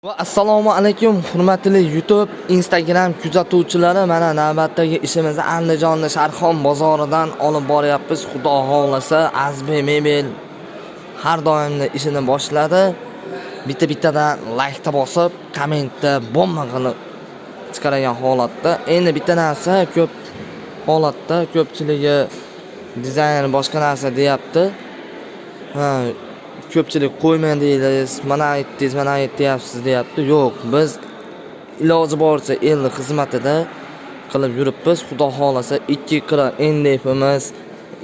Va assalomu alaykum, hurmatli YouTube, Instagram kuzatuvchilari. Mana navbatdagi ishimizni Andijonni Sharxon bozoridan olib boryapmiz. Xudo xohlasa, Azbe Mebel har doimda ishini boshladi. Bitta bittadan laykni bosib, kommentda bomba qilib chiqargan holatda. Endi bitta narsa, ko'p holatda ko'pchiligi dizayner boshqa narsa deyapti. Ha, ko'pchilik qo'ymadingiz, mana aytdingiz, mana aytyapsiz deyapti. Yo'q, biz iloji boricha elni xizmatida qilib yuribmiz. Xudo xohlasa, 2 qira NDFimiz,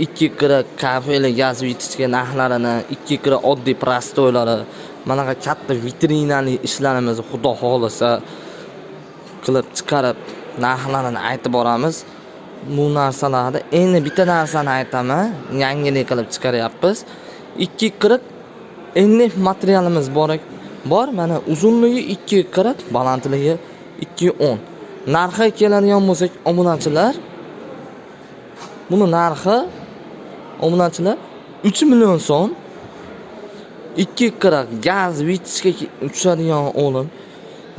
2 qira kafeli gaz вытяжка narxlarini, 2 qira oddiy простой lari, manaqa katta vitrinali ishlarimizni, xudo xohlasa, qilib chiqarib, narxlarini aytib boramiz. Bu narsalarni endi bitta narsani aytaman, yangilik qilib chiqaryapmiz. 2.40 NF materialimiz bor, mana uzunligi 2.40, balandligi 2.10. Narxi keladigan bo'lsak, obunachilar, buni narxi, obunachilar, 3 million so'm. 2.40 gaz вытяжка tushadigan o'lim,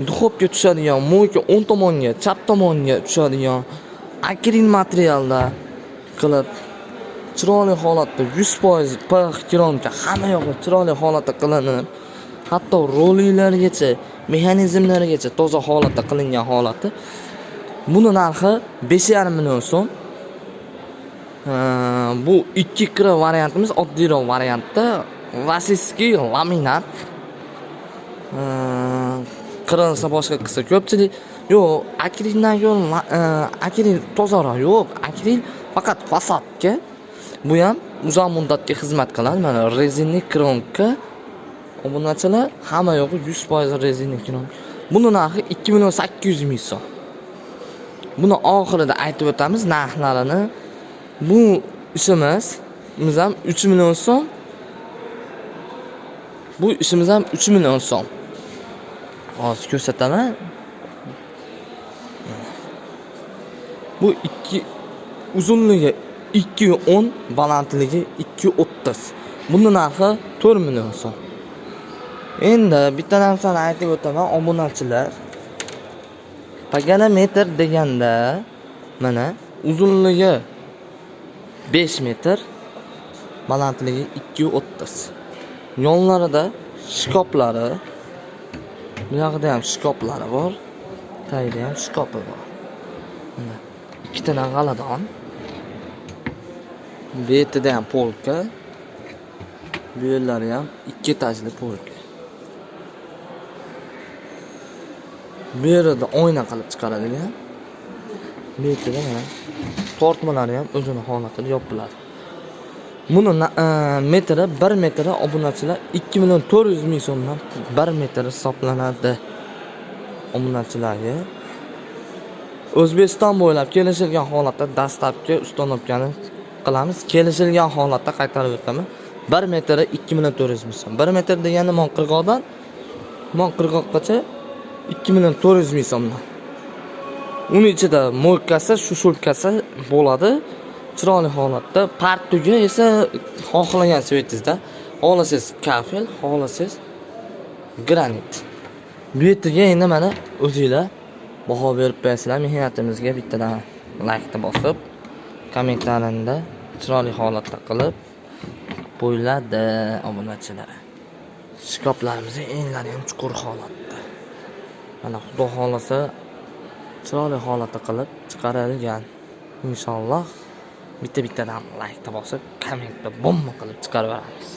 духовка tushadigan, мойка o'ng tomonga, chap tomonga tushadigan, akril materialda qilib, chiroyli holatda, 100% px кромка, hamma yog'i chiroyli holatda qilinib, hatto roliklargacha, mexanizmlarigacha toza holatda qilingan holati. Buni narxi 5,5 million so'm. Bu ikki qira variantimiz, oddiyroq variantda, российский laminat. Qirilsa, boshqa qilsa, ko'pchilik yo'q, akrildan ko'ra akril tozaroq. Yo'q, akril faqat fasadga, bu ham uzoq muddatga xizmat qiladi. Mana резинный кромка, obunachilar, hamma yo'g'i 100% резинный кромка. Buni narxi 2 million 800 ming so'm. Buni oxirida aytib o'tamiz narxlarini. Bu ishimiz biz ham 3 million so'm. Bu ishimiz ham 3 million so'm. Hozir ko'rsataman. Bu ikki uzunligi 2.10, balandligi 2.30. Buni narxi 4 million so'm. Endi bitta narsani aytib o'taman, obunachilar. Pagana metr deganda, mana uzunligi 5 metr, balandligi 2.30. Yonlarida shkoplari, bu yoqda ham shkoplari bor, tagida ham shkopi bor. Mana ikkita g'aladon. Bu yerda ham polka. Bu yerlari ham ikki etajli polka. Bu yerida oyna qilib chiqarilgan. Bu yerda mana tortmalari ham o'zini holatida yopiladi. Buni metri, 1 metri, obunachilar, 2 million 400 ming so'mdan 1 metri hisoblanadi. Obunachilarga O'zbekiston bo'ylab kelishilgan holatda доставка, установка ni qilamiz. Kelishilgan holatda, qaytarib o'taman. 1 metri 2 million 400 ming so'm. 1 metr degani mon qirg'oqdan mon qirg'oqqacha 2 million 400 ming so'mdan. Uni ichida мойка si, сушилка si bo'ladi. Chiroyli holatda. Partugi esa xohlagan цвет ingizda. Xohlasangiz kafel, xohlasangiz granit. Bu yerga endi mana o'zinglar baho berib qo'yasizlar mehnatimizga, bittadan laykni bosib, kommentlarini chiroyli holatda qilib qo'yiladi, obunachilar. Shkaflarimizni enlari ham chuqur holatda. Mana, xudo xohlasa, chiroyli holatda qilib chiqarilgan. Inshaalloh, bitta bittadan laykni bosib, kommentda bomba qilib chiqarib yuboramiz.